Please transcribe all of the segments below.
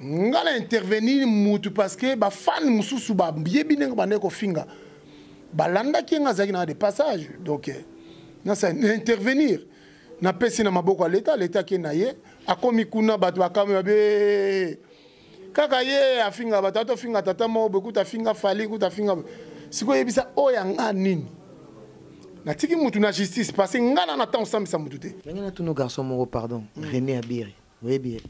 Nga na intervenir mutu parce que ba fan mususu ba yebi ndenge bandaki kofinga. Balandaki nga azalaki na de passage. Donc eh, na sa intervenir. Napesi na maboko ya leta, leta ke na ye, akomi kuna bato bakamwi babe kaka ye afinga bato atofinga tata moko boye kuta afinga fali kuta afinga sikoyo yebisa oyo ya nga nini natiki mutu na justice parce que nga na na ntango osambisa mutu te. Ndenge natuna garçon moko pardon, René Abiri oyebi ye?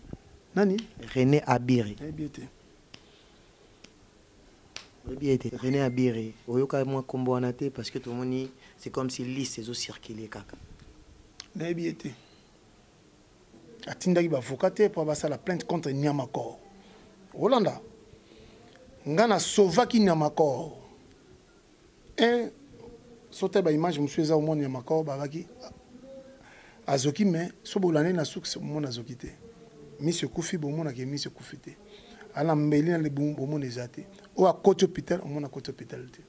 Nani? René Abiri. Nayebi ye te. Oyebi ye te René Abiri? Oyoka mwa nkombo wana te? Parce que tomoni c'est comme si liste ezocircule kaka. Nayebi ye te. Atindaki bavocat te mpo basala plainte contre Niamakor. Olanda nga na sauvaki Niamakor un sote baimage mosusu eza omona Niamakor babaki azoki, mais so bolandi na suki omona azoki te, miso ekufi, bomonaka miso ekufi te, ala mbeli na libumu bomona eza te, oyo akoti hôpital omona akoti hôpital te,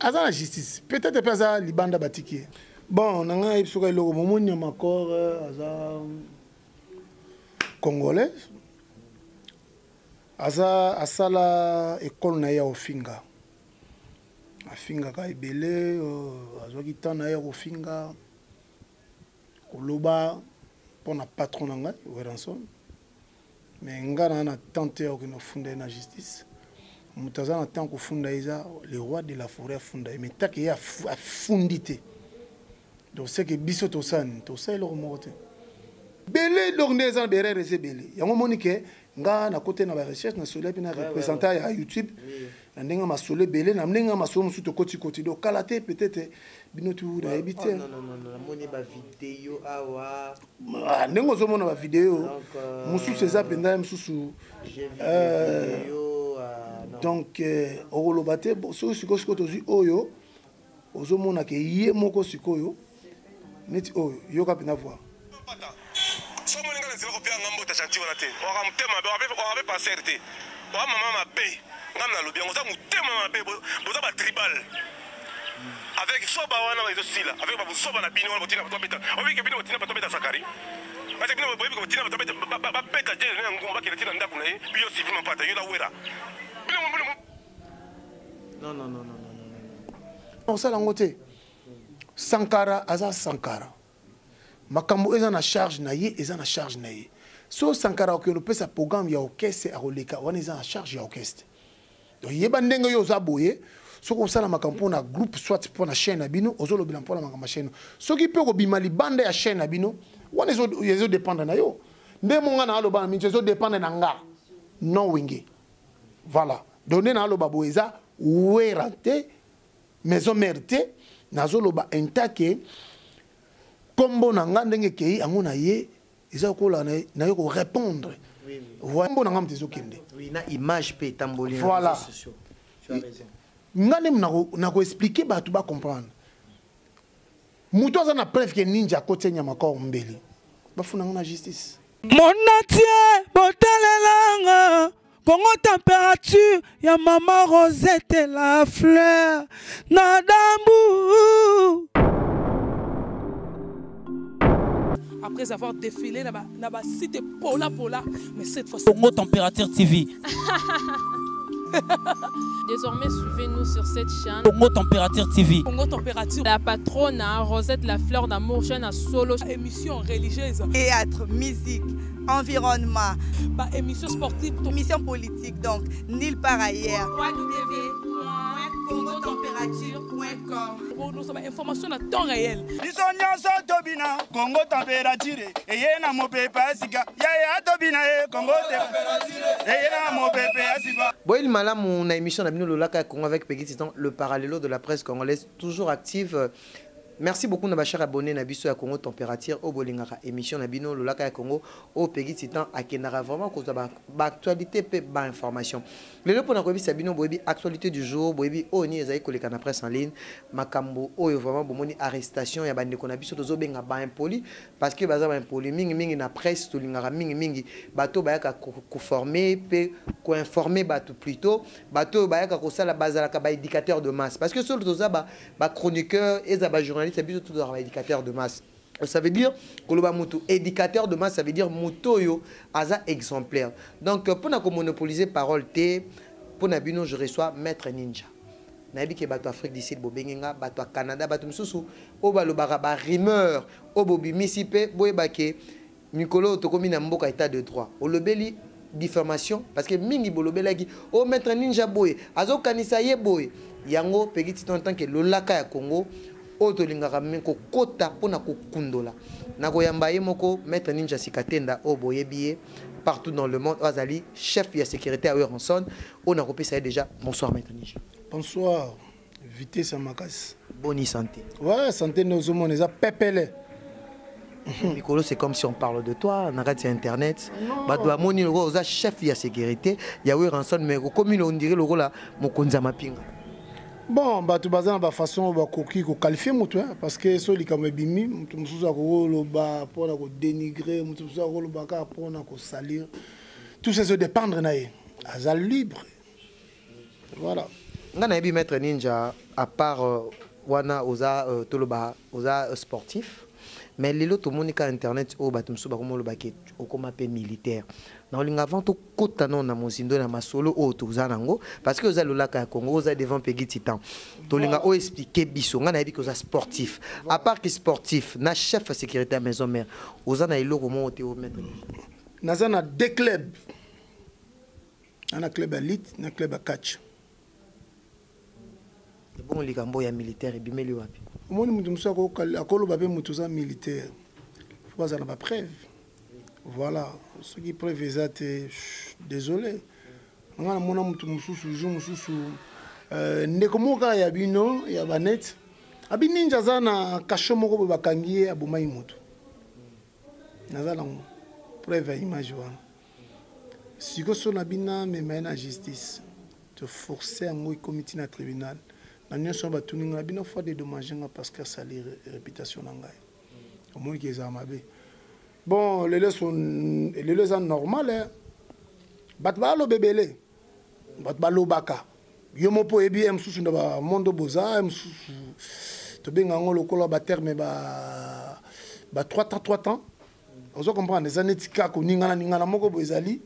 aza na justice peut-être mpe aza libanda batiki ye. Bon, na ngai nayebi soki eloko momoni Niamakor aza congolais, aza asala ekole na ye ya kofinga, afingaka ebele, azwaki temps na ye ya kofinga, koloba mpona patron na ngai Werrason. Mais nga na na temps te ya kokende kofunda ye na justice. Moto aza na temps kofunda ye eza le roi de la forêt, afunda ye, mais take ye afundi te. Donc c'est que biso tosala nini? Tosala eloko moko te ebele. Donc nde eza na berere, eza ebele. Yango omoni ke nga nakote na barecherche, nasolola mpe na représentant ya YouTube na ndenge masolo ebele, na ndenge masolo mosusu tokotikoti. Donc kala te peut-être bino tu nayebi te. Namoni bavideo awa. Ah, ndenge ozomona bavideo mosusu eza mpenza mosusu, donc okoloba te. Soki sikoyo sikoyo tozwi oyo ozomona ke ye moko sikoyo neti oyo, yoka mpenza voi. So omoni nga na nzela, kopia nga mbote gentil wana te. Oaka motema mabe, oaka mpe passer te, oa mama mabe. Nga nalobi yango, oza motema mabe, boza batribal avec soba wana ezosila avec babuzoba na bino wana. Botina bato babeta, obike bino botina bato babeta Sakari parce que bino boyebi botina bato babeta je na ngumba, bakende tina ndako na ye. Biyo sivi mampata yo na wera bino bino. Non, non, non, non, non, non. Osala yango te. Sankara aza Sankara, makambo eza na charge na ye, eza na charge na ye. So Sankara akokende opesa programme ya orchestre, akoleka wana, eza na charge ya orchestre. Donc yeba ndenge yo oza boye, soki osala makambo mpona groupe soit mpona chaîne na bino, ozolobela mpona makambo ya chaîne. Soki mpe okobima libanda ya chaîne na bino wana, ezodépendre na yo. Nde monga na aloba na mingi, ezodépendre na nga non Wenge. Voilà, donc nde na aloba boye, eza Wera te, Maison Mère te. Nazoloba intake nkombo na nga ndenge ekei yango na ye, eza lokola na ye korépondre nkombo na nga moto ezokende. Oui, na image mpe etamboli. Voilà, nga nde nakoexplike bato bacomprendre. Moto aza na preuve ke ninja akoti Niamakor mbeli, bafuna ngo na justice. Monatie botalelanga Congo Température ya mama Rosette la fleur na dambu. Après avoir défilé na ba, na ba site Pola Pola, mais cette fois Congo Température TV. Désormais, suivez-nous sur cette chaîne. Congo Température TV. Congo Température. La patronne, hein, Rosette la fleur d'amour, chaîne à solo. Émission religieuse. Théâtre, musique, environnement. Bah, émission sportive. Émission politique, donc, nulle part ailleurs. www.congotemperature.com. Nous sommes information à temps réel. Biso nyonso tobina Congo Température eye na mopepe ya sika yaya, tobina ye Congo eye na mopepe ya sika. Boyeli malamu na émission na bino Lolaka ya Congo avec Peggy Titan, le parallèle de la presse congolaise toujours active. Merci beaucoup na bachers abonnés na biso ya Congo Température oyo bolingaka émission na bino Lolaka ya Congo, oyo Peggy Titan akendaka vraiment kozwa baactualité mpe bainformation. Lelo mpona koyebisa bino, boyebi actualité du jour, boyebi oyo nini ezali koleka na presse en ligne, makambo oyo vraiment bomoni, arrestation ya bandeko na biso tozobenga baimpoli, parce que baza baimpoli mingimingi na presse. Tolingaka mingimingi bato bayaka koformer mpe koinformer bato, plutôt bato oyo bayaka kosala, bazalaka baéducateur de masse, parce que solo toza bachroniqueur, eza bajournaliste, biso tozalaka baéducateur de masse. Ça veut dire koloba mutu éducateur de masse, ça veut dire mutu oyo aza exemplaire. Donc mpona komonopoliser parole te mpona bino, je reçois Maître Ninja. Nayebi ke bato Afrique du Sud bobengi nga, bato ya Canada, bato mosusu oyo balobaka barumeur oyo bobimisi, mpe boyeba ke mikolo oyo tokomi na mboka état de droit. Olobeli diffamation parce que mingi bolobelaki o Maître Ninja boye, azokanisa ye boye. Yango Pegi Titan, en tant que lolaka ya Congo oyo tolingaka me kokota mpona kokundola na koyamba ye moko Maître Ninja Sikatenda oyo boyebi ye partout dans le monde, oyo azali chef ya sécurité ya Werrason, oyo nakopesa ye déjà. Bonsoir, Maître Ninja. Bonsoir, vitesse ya makasi. Boni santé? Ouais, santé nde ozomona eza pepele. Mikolo, c'est comme si on parle de toi na kati ya internet. Bato bamoni lokola oza chef ya sécurité ya Werrason, mais okomi, on dirait lokola mokonzi ya mapinga. Bon, bato baza na bafaçon oyo bakoki koqualifier moto, parce que so likambo ebimi, moto mosusu akokoloba mpona kodénigrer, moto mosusu akoloba kaka mpona kosalir. Tout ça dépendre na ye, aza libre, voilà. Nga nayebi Maître Ninja, à part wana oza toloba oza sportif, mais lelo tomoni ka internet oyo bato mosusu bakoma olobaki okoma mpe militaire. Na olinga avant tokota nano na mozindo na masolo oyo toza nango, parce que oza lolaka ya Congo, oza devant Pegi Titan, tolinga oyo expliquer biso. Nga nayebi ke oza sportif. À part ke sportif na chef ya sécurité ya Maison Mère, oza na eloko moko te o, Maître Ninja? Naza na deux club, na club ya lutte, na club ya catch. Bongo likambo ya militaire ebimeli wapi? Omoni, moto mosusu akoloba mpe moto oza militaire, fo bazala na bapreuve. Voilà, soki preuve eza te, désolé. Nga namona moto mosusu, jour mosusu, ndeko moko kaka ya bino ya banet abi Ninja aza na cachot moko boye, bakangi ye, abomai moto. Naza nango preuve ya image wana. Sikoyo so na bino amema ye na justice, toforce yango, ekomi ntina tribunal na nyonso batuni nga na bino, faut dédommage nga parce que asali réputation na ngai. Omoniki ezala mabe. Bon, lelo so lelo eza normal, eh. Bato baloba ebele, bato balobaka. Yo mo mpo oyebi ye mosusu na bamondo boza ye mosusu, tobenga yango lokola baterme ba 3 temps, 3 temps, ozo comprendre. Eza neti kaka koningana ningana moko boye ezali,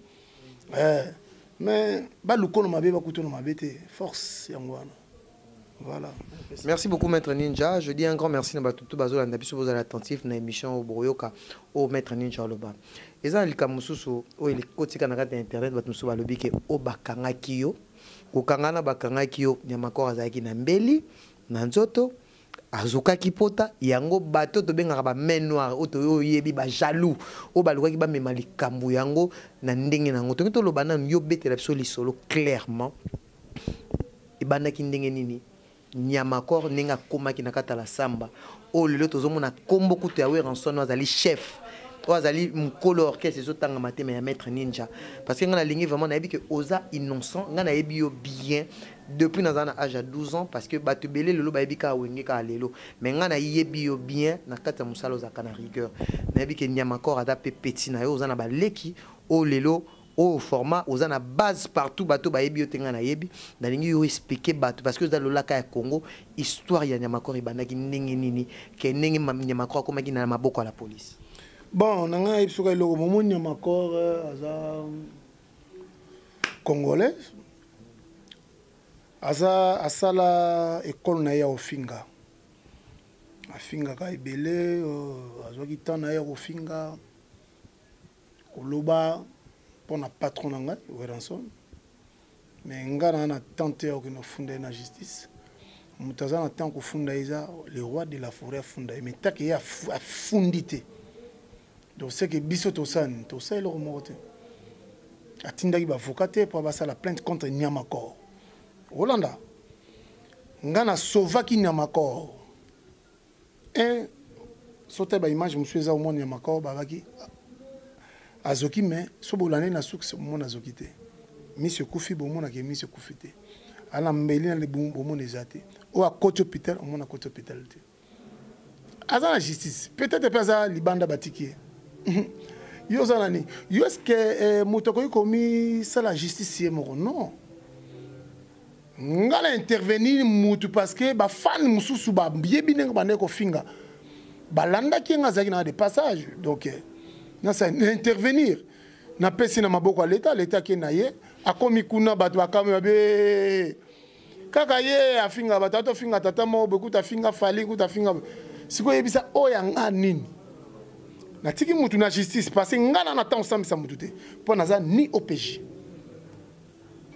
mais balukono mabe, bakutono mabe te, force yango wana, voilà. Merci beaucoup, Maître Ninja. Je dis un grand merci na bato tout bazolanda biso. Bozala attentif na émission oyo, boyoka oyo Maître Ninja aloba. Eza na likambo mosusu oyo ekotika na kati ya internet. Bato mosusu balobi ke oyo bakangaki yo, kokanga na bakangaki yo, Nyamakor azalaki na mbeli na nzoto, azokaki pota yango. Bato tobengaka bamain noire oyo toyebi, bajaloux oyo balukaki bamema likambo yango na ndenge nango. Tongi toloba nanu, yo betela biso lisolo clairement, ebandaki ndenge nini, Nyamakor ndenge akomaki na kati ya la samba oyo lelo tozomona nkombo kutu ya Werrason, azali chef oyo azali mokolo orchestre ezotangama te, me ya Maître Ninja? Parce que ngai nalingi vraiment, nayebi ke oza innocent. Ngai nayebi yo bien depuis naza na âge ya 12 ans, parce que bato ebele lelo bayebi kaka Wenge kaka lelo, mais ngai nayebi yo bien na kati ya mosala, ozalaka na rigueur. Nayebi ke Nyamakor aza mpe petit na yo, oza na baleki oyo lelo oyo format oza na base partout, bato bayebi yo te. Ngai nayebi, nalingi yo expliquer bato, parce que oza lolaka ya Congo, histoire ya Nyamakor ebandaki ndenge nini, ke ndenge Nyamakor akomaki na maboko ya la police. Bon, na ngai nayebi soki eloko momoni, Nyamakor aza congolais, aza asala ekole na ye ya kofinga, afingaka ebele, azwaki temps na ye ya kofinga, koloba mpona patron na ngai Werrason. Mais ngai naa na temps te ya kokende kofunda ye na justice. Moto aza na temps kofunda ye eza le roi de la forêt, afunda ye. Mais take ye afundi te, donc c'est que biso tosala nini? Tosala eloko moko te. Atindaki baavocat te mpo basala plainte contre Nyamakor. Olanda nga nasovaki Nyamakor un so te, baimage mosusu eza, omona Nyamakor babaki azoki, mais so bolandi na suki, omona azoki te, miso ekufi, bomonaka miso ekufi te, ala mbeli na libumu, bomona eza te. Oyo akoti hôpital, omona akoti hôpital te, aza na justice, peut-être mpe aza libanda, batiki ye. Yo oza nani? Yo est-ce eh, moto akoki komisala justice ye moko? Non, nga na intervenir mutu parce que bafani mosusu bayebi ndenge bandeki kofinga. Balandaki ye, nga azalaki na de passage, donc eh, nasa intervenir, napesi na maboko ya leta. Leta ake na ye, akomi kuna, bato bakami babe kaka ye afinga bato, atofinga tata moko boye, kuta afinga Fali, kuta afinga. Sikoyo yebisa oyo ya nga nini? Natiki mutu na justice, parce que nga na na ntango osambisa mutu te, mpo naza ni OPJ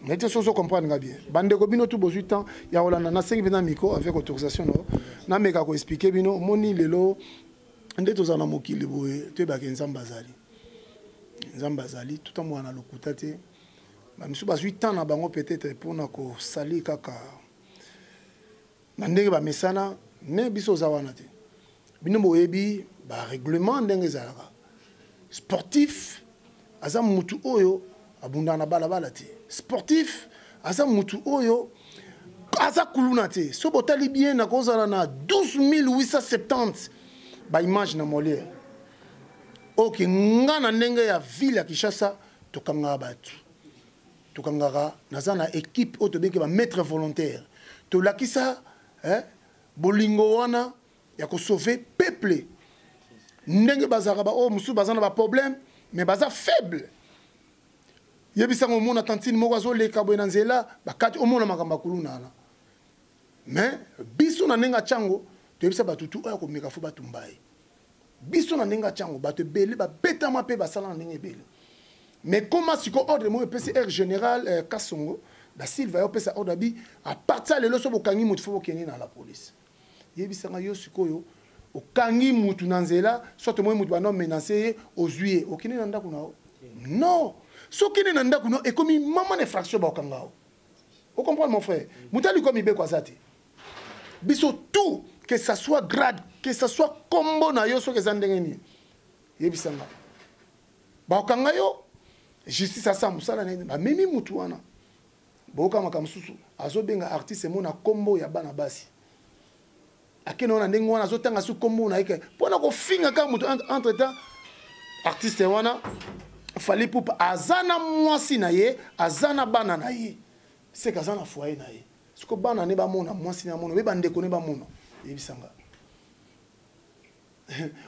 neti. Soki ozo comprendre nga bien, bandeko, bino tu bozwi temps ya kolanda, nasengi mpenza micro avec autorisation no, nameka koexpliquer bino. Omoni lelo nde tozala na mokili boye, toyebaka Nzambe azali, Nzambe azali. Totambola na lokuta te. Bamisusu bazwi temps na bango peut-être mpona kosali kaka na ndenge bamesana, mais biso oza wana te. Bino boyebi barèglement ndenge ezalaka. Sportif aza mutu oyo abundaka na balabala te. Sportif aza mutu oyo aza kuluna te. So botali bien, nakozala na 12870 baimage na Molière. Oke nga na ndenge ya ville ya Kinshasa, tokangaka bato, tokangaka. Naza na équipe oyo tobengi bamaître volontaire. Tolakisa, eh, bolingo wana ya kosauve peuple ndenge bazalaka. Baoyo mosusu baza na baproblème, mais baza faible. Yebisango, omona tantine moko azoleka boye na nzela, bakati, omona makambo ya kuluna wana. Mais biso na ndenge atyango, toyebisa bato tu oyo akomeka, fo batumba ye. Biso na ndenge atyango, bato ebele babetama mpe basala na ndenge ebele. Mais koma siko ordre moko epesi air général Kasongo da Silva ya opesa ordre abi: à partir ya lelo, so bokangi motu, fo bokende na la police. Yebisanga yo sikoyo, okangi mutu na nzela, soit omoi mutu banda omenace ye, ozwi ye, okende na ndako na yo? Non. Soki okende na ndako na yo, ekomi mama na infraction, bakokanga yo. Ocomprendre, mon frère? Moto aliko mibeko aza te. Biso tout, que ça soit grade, que ça soit kombo na yo, soki eza ndenge nini, yebisanga, bakokanga yo. Justice asala mosala na ye. Bamemi mutu wana, boyoka mosusu azobenga artiste mo na kombo ya bana basi, akende wana ndenge wana, azotanga su kombo na ye ke mpona kofinga kaka moto. Entre temps, artiste wana Fally Ipupa aza na mwasi na ye, aza na bana na ye, seke aza na foyer na ye. Siko bana ne bamona, mwasi ne amona, oye bandeko ne bamona. Yebisanga,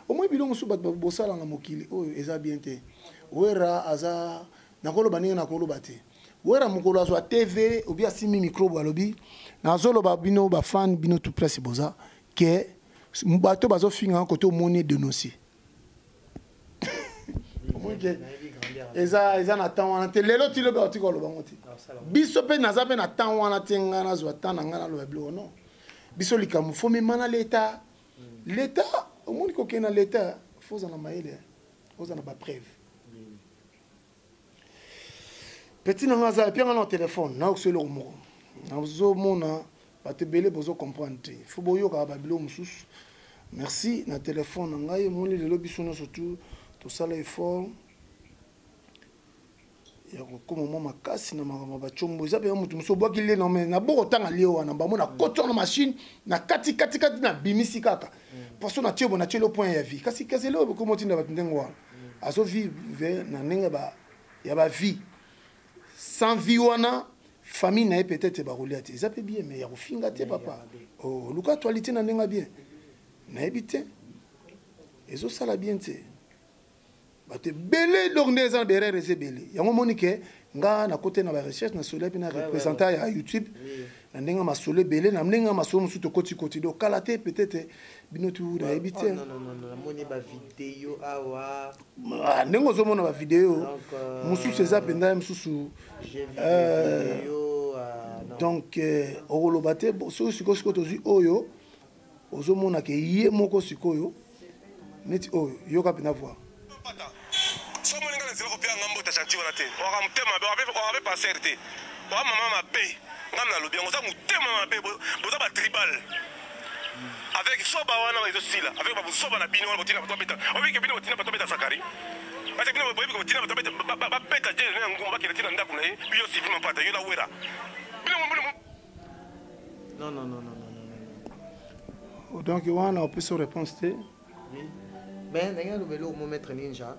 omoi biloko mosusu bato bosala na mokili oyo eza bien te. Wera aza, nakoloba ndenge nakoloba te. Wera mokolo azwa TV obi asimbi micro, alobi: nazoloba bino bafan, bino tout place boza, ke bato bazofinga kote, omoni dénoncer eza, eza na temps wana te. Lelo ti lobi aotika oloba ngo te. Biso mpe naza mpe na temps wana te. Ngai nazwa temps na ngai, naloba biloko non. Biso likambo fo mema na leta. Leta, omoni, kokende na leta, fo oza na mayele, oza na bapreuve. Petit na nga aza epianga na telefone, nayokiso eloko moko. Nazomona bato ebele bozocomprendre te, fo boyokaka babilo mosusu. Merci na telefone na ngai. Omoni lelo biso nyonso tu tosala effort ya kokóma mwa makasi na makambo ya bacombo. Eza mpenza motu mosusu obwaki lie na me nabo kotanga lie wana, bamo nakoti wana machine na kati kati kati, nabimisi kaka poso, natie bo, natie lo point ya vie. Kasi eloko ekóma otinda bato ndenge wana, azovivre na ndenge ya bavie sans vie wana, famille na ye peut-être bakolia te. Eza mpe bien, mais ya kofinga te, papa. Oh, luka actualité na ndenge bien, nayebi te, ezosala bien te. Bato ebele, donc nde eza na berere, eza ebele. Yango omoni ke nga nakote na barecherche, nasolo mpe na représentant ya YouTube na ndenge ya masolo ebele, na ndenge ya masolo mosusu tokotikoti. Donc kala te, peut-être bino tu nayebi te. Namoni bavideo awa. Ah, ndenge ozomona bavideo mosusu eza mpenza ye mosusu. Donc okoloba te. Soki sikoyo, sikoyo tozwi oyo ozomona ke ye moko sikoyo neti oyo, yoka mpenza voi. So omoni nga na nzela, kopia nga mbote gentil wana te. Oaka motema mabe, oaka mpe passer te, oa mama mabe. Ngam nalobi yango, oza motema mabe. Boza batribal avec soba wana, ezosila avec babusoba na bino wana. Botina bato babeta, obike bino botina bato babeta Sakari, parce que bino boyebi botina bato babeta je na ngumba, bakende tina ndako na ye. Yo Sylvie Mampata, yo na Wera, bino. Non, non, non, non, non. Donc wana opesi réponse te. Mais ndenge aloba eloko mo, maître Ninja,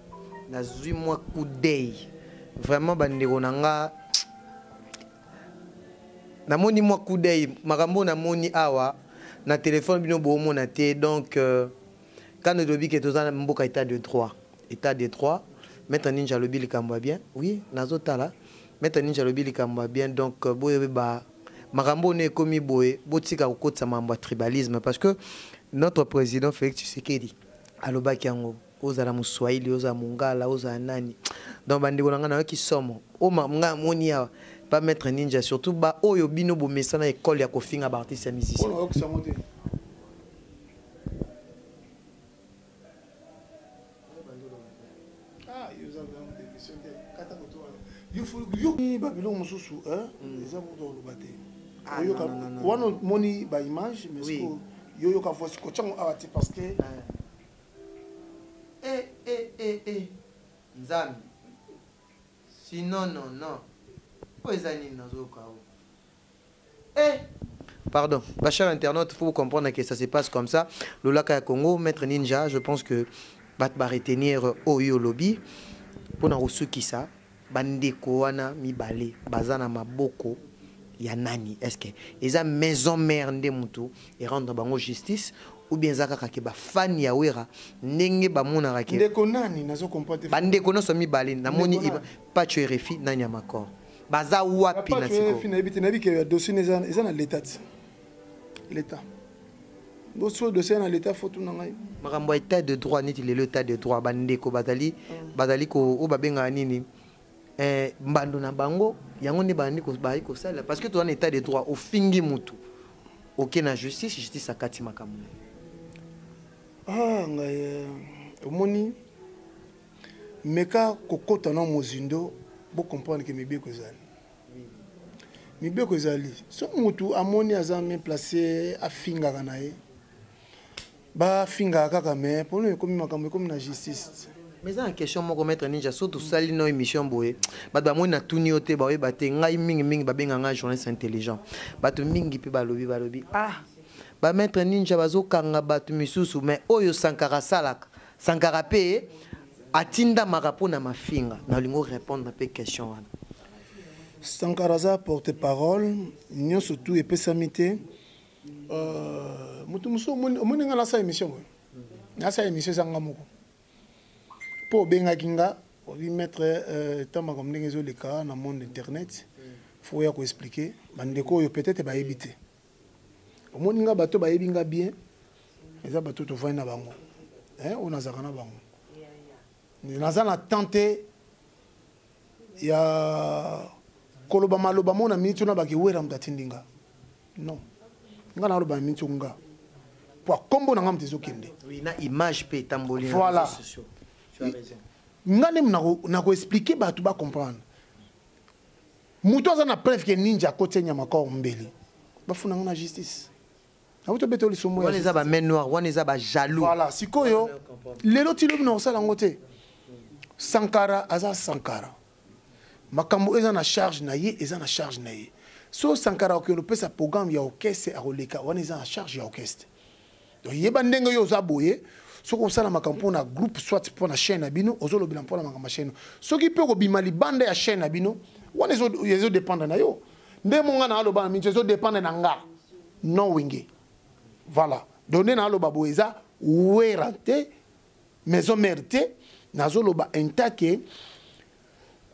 nazwi mwa coup d'œil vraiment, bandeko na nga. Namoni mwa coup d'œil, makambo namoni awa na telefone, bino boomona te. Donc Quand olobi ke toza na mboka état de droit, état de droit, maître Ninja alobi likambo ya bien. Oui, nazotala. Maître Ninja alobi likambo ya bien donc boyeba makambo oyo ekomi boye, botika kokotisa makambo ya tribalisme parce que notre président Félix Tshisekedi alobaki yango ozala moswahili ozala mongala ozala nani donc bandeko na ngai nayoki somo oyo ngai amoni awa pa maître ninja surtout ba oyo bino bomesana école ya kofinga baartiste ya musicien. Oyokisa yango te. Ah, yo oza vraiment démission te. Kata koto wana. Yo ba biloko mosusu, hein, eza kutu koloba te. Ah, Oyoka- non, non, non, non. wana omoni ba image mais sikoyo yo yoka voice kotiango awa te parce que Eh, eh, eh, eh. Nzambe. Sinon, non, non. Oyo eza nini nazoyoka oyo? Eh! Pardon, ma chère internaute, il faut comprendre que ça se passe comme ça. Lolaka ya Congo, Maître Ninja, je pense que bat ba retenir oyo lobby pour na kosukisa bandeko wana mibale baza na maboko ya nani. Est-ce que eza maison mère nde mutu et rendre bango justice ou bien eza kaka ke bafani ya Wera ndenge bamonaka ke ndeko nani nazo comprendre te. Bandeko nyonso mibale namoni Ndeko nani? Pacho RFI nani ya makor baza wapi na Pacho sikoyo? RFI nayebi te, nayebi ke dossier eza na l'état ti. L'état. Boso dossier na l'état faut tuna ngai. Makambo ya état de droit neti lelo état de droit bandeko bazali ko oyo babengaka nini? Mbando na bango yango nde bandi bayi kosalela parce que toza na état de droit ofingi mutu oke na justice, justice akati makambo na ye. Ah, ngai omoni meka kokota na mozindo bo comprendre que mibeko ezali. Mibeko ezali. So mutu amoni aza bien placé afingaka na ye. Ba fingaka kaka mais pour nous ekomi makambo ekomi na justice. Mais eza na question moko maître Ninja, surtout tosali na émission boye. Bato bamoni na tuni yo te, baoyeba te. Ngai mingi mingi babenga ngai journaliste intelligent. Bato mingi mpe balobi, ah, ba maître Ninja bazokanga bato misusu, mais oyo Sankara asalaka. Sankara pe atindamaka mpona mafinga. Nalingo répondre pe question wana. Sankara aza porte-parole, nyonso tu epesami te. Moto mosusu omoni nga nasala émission boye. Nasala émission eza nga moko. Po obengaki nga, obi maître, ntango makambo ndenge ezoleka na monde internet, faut ya koexpliquer bandeko oyo peut-être bayebi te. Omoni nga bato bayebi nga bien, eza bato tovandi na bango. Hein, oyo nazalaka na bango. Naza na temps te ya koloba maloba mo na miniti oyo na baki wera moto atindi nga. Non. Nga naloba na miniti oyo nga. Po kombo na nga moto ezokende. Oui, na image pe etamboli na Voilà. réseaux sociaux. Tu as raison. Nga nde nako expliquer bato ba comprendre. Moto aza na preuve ke ninja akoti nyama kor mbeli. Bafuna nga na justice. Nauti obeta lisomo ya Wana eza ba justice. main noire, wana eza ba jaloux. Voilà, sikoyo lelo ti lobi na kosala yango te. Sankara aza Sankara. Makambo eza na charge na ye, eza na charge na ye. So Sankara okende opesa programme ya orchestre akoleka, wana eza na charge ya orchestre. Donc yeba ndenge yo oza boye, soki osala makambo mpona groupe soit mpona chaîne na bino, ozolobela mpona makambo ya chaîne. Soki mpe okobima libanda ya chaîne na bino, wana ezodépendre na yo. Nde monga na aloba na mingi, ezodépendre na nga. Non wenge. Voilà. Donc nde na aloba boye eza wera te, maison mère te, nazoloba intake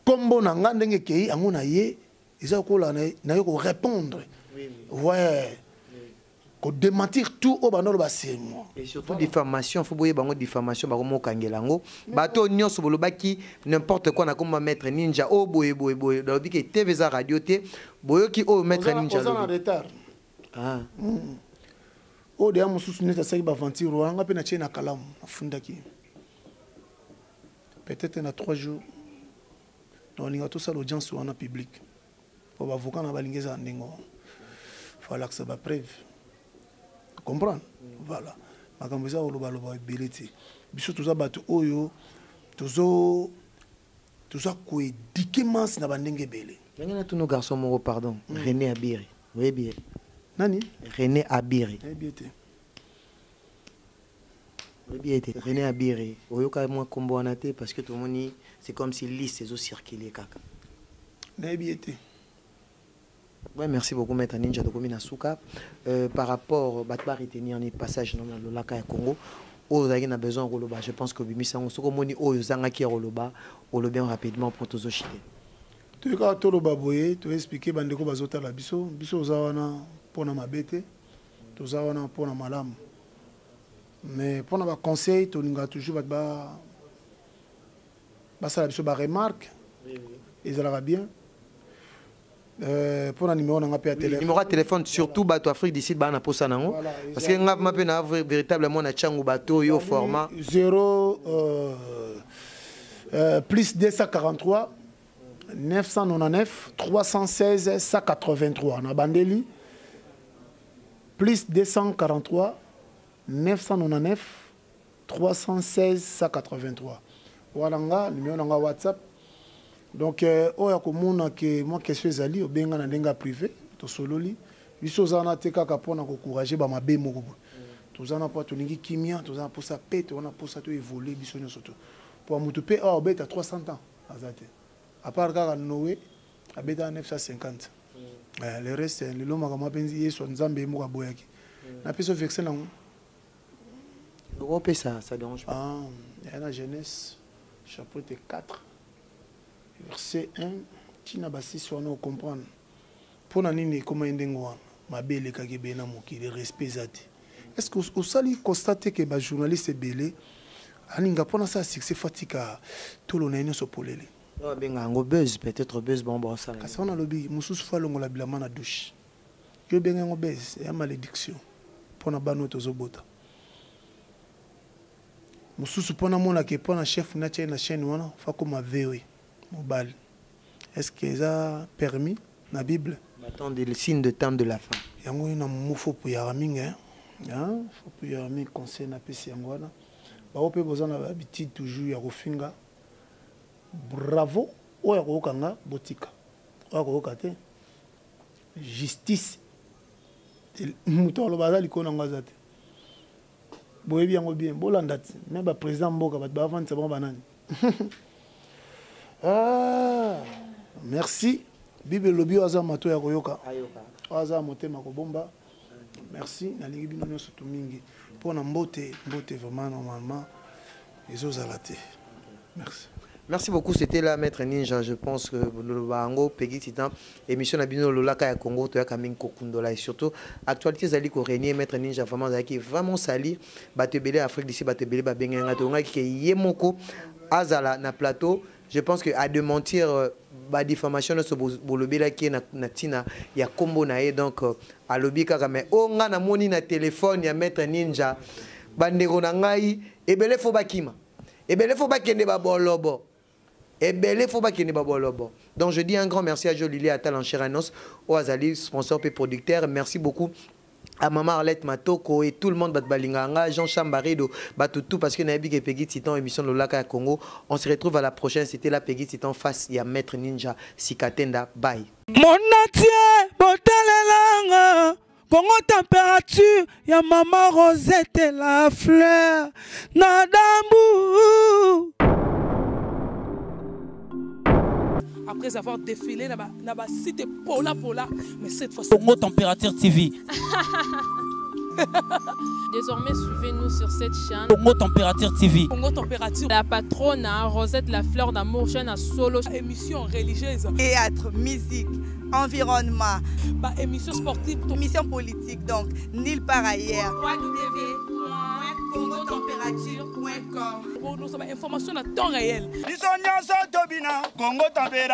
kombo na nga ndenge ekei yango na ye, eza kola na ye korépondre. Ouais. Ko démentir tout oyo bando aloba c'est moi. Et surtout diffamation, faut boye bango diffamation ba komo kangela yango. Bato nyonso bolobaki n'importe quoi na komba maître Ninja o boye boye boye. Balobi ke TV za radio te, boyoki oyo maître Ninja Oza na alobi. retard. Ah. Oyo deya mosusu neti asalaki baventure wana, nga mpe natie na kalamu, nafundaki. Peut-être na 3 jours, nakolinga tosala audience wana publique. Po bavocat na balingi ezala ndenge wana. Faut alakisa bapreuve. Comprendre? Voilà. Makambo eza kolobaloba ebele te. Biso toza bato oyo toza koéduquer masse na bandenge ebele. Ndenge na tunu garçon moko, pardon, René Abiri. Oyebi ye? Nani? René Abiri. Nayebi ye te. Oyebi ye te? René Abiri, oyoka mwa kombo wana te parce que tomoni c'est comme si liste ezo circuler kaka. Nayebi ye te. Ouais, merci beaucoup Maître Ninja tokomi na suka. Par rapport bato ba retenir ni passage na lolaka ya Congo. Oyo ozalaki na besoin ya koloba, je pense que obimisi yango. Soki omoni oyo ozangaki ya koloba, olobi yango rapidement mpo tozochite. Toye kaka toloba boye, toexplike bandeko bazotala biso. Biso oza wana mpona mabe te, toza wana mpona malamu. Mais mpona baconseil, tolingaka toujours bato basala biso baremarque, ezalaka bien. Mpona numéro na nga mpe ya téléphone. Numéro ya téléphone, surtout bato Afrique du Sud baa na posa nango, parce que nga mpe na véritablement na Tshangu, bato oyo format. 0 plus 243 999 316 183. Na bandeli, plus 243 999 316 183, wana nga numéro na nga WhatsApp. Donc oyo akomona ke mwa question ezali, obenga na ndenge ya privé, tosololi. Biso oza wana te kaka mpona kocourage bamabe moko boye. Toza na mpo tolingi kimia, toza na mposa pe toza na mposa to évolue biso nyonso. To mpo motu mpe awa obeta 300 ans aza te, à part kaka Noé abetaka 950. Le reste, lelo makambo apenzi Yesu, Nzambe ye moko aboyaki. Napesi verset nango. Okopesa, ça dérange pas. Ah, ya na Genèse chapitre 4 verset 1 ntina basisi wana, ocomprendre mpo na nini ekóma ye ndenge wana. Mabe elekaki ebele na mokili, respect eza te. Est ce que osali constat te ke bajournaliste ebele alinga mpo nasala succès, faut atika tolo na ye nyonso polele? Oyo abenga yango buzz, peut-être buzz bango baosala. Kasi wana alobi mosusu faut alongola bilamba na douche. Yo obenga yango buzz, ya malédiction mpo na bana oyo tozobota. Mosusu mpo namonaka mpo na chef natia ye na chaîne wana, faut akoma vewe mobali. Est ce que eza permis na Bible? Attends, le signe de temps de la fin. Yango oyo na momu, faut puyaka mingi, hein? Faut puyaka mingi. Conseil napesi yango wana. Bao mpe boza na bahabitude toujours ya kofinga, bravo. Oyo akoyoka nga, botika. Oyo akoyoka te, justice, moto aloba aza likolo nango aza te. Boyebi yango bien, bolanda ti me baprésident mboka, bato baavandisa bango banani. Ah, merci. Bible elobi oyo aza mato ya koyoka, oyo aza motema kobomba. Merci, nalingi bino nyonso to mingi. Mpo na mbote, mbote vraiment normalement ezozala te. Merci. Merci beaucoup, c'était là Maître Ninja. Je pense que Bango, Peggy Titan, émission na bino Lolaka ya Congo, toya mingi kokundola et surtout actualité zali ko régner. Maître Ninja vraiment zali vraiment sali bato ebele Afrique d'ici, bato ebele ba benga to nga ke yemoko azala na plateau. Je pense que à démentir ba diffamation nyonso bolobelaki ye na ntina ya kombo na ye. Donc alobi kaka, mais oyo nga namoni na téléphone ya Maître Ninja, bandeko na ngai ebele faut bakima, ebele faut bakende babolobo, ebele faut bakende babolobo. Donc je dis un grand merci à Jolili Atal en chair annonce oyo azali sponsor pe producteur. Merci beaucoup à Maman Arlette Matoko et tout le monde, bato balinganga, Jean Chambarido, bato tout, parce que nayebi ke Peggy Titan, émission Lolaka ya Congo. On se retrouve à la prochaine. C'était la Peggy Titan face ya Maître Ninja Sikatenda. Bye. Monatie botalelanga Congo température ya Maman Rosette la fleur na dambu. Après avoir défilé na ba site pola pola, mais cette fois Congo Température TV. Désormais, suivez-nous sur cette chaîne. Congo Température TV. Congo Température. La patronne, hein, Rosette la fleur d'amour, chaîne à solo. Émission religieuse. Théâtre, musique, environnement. Bah, émission sportive. Émission politique, donc, nulle part ailleurs. www.congotempérature.com Pour nous, information à temps réel. Biso nyonso tobina Congo Température.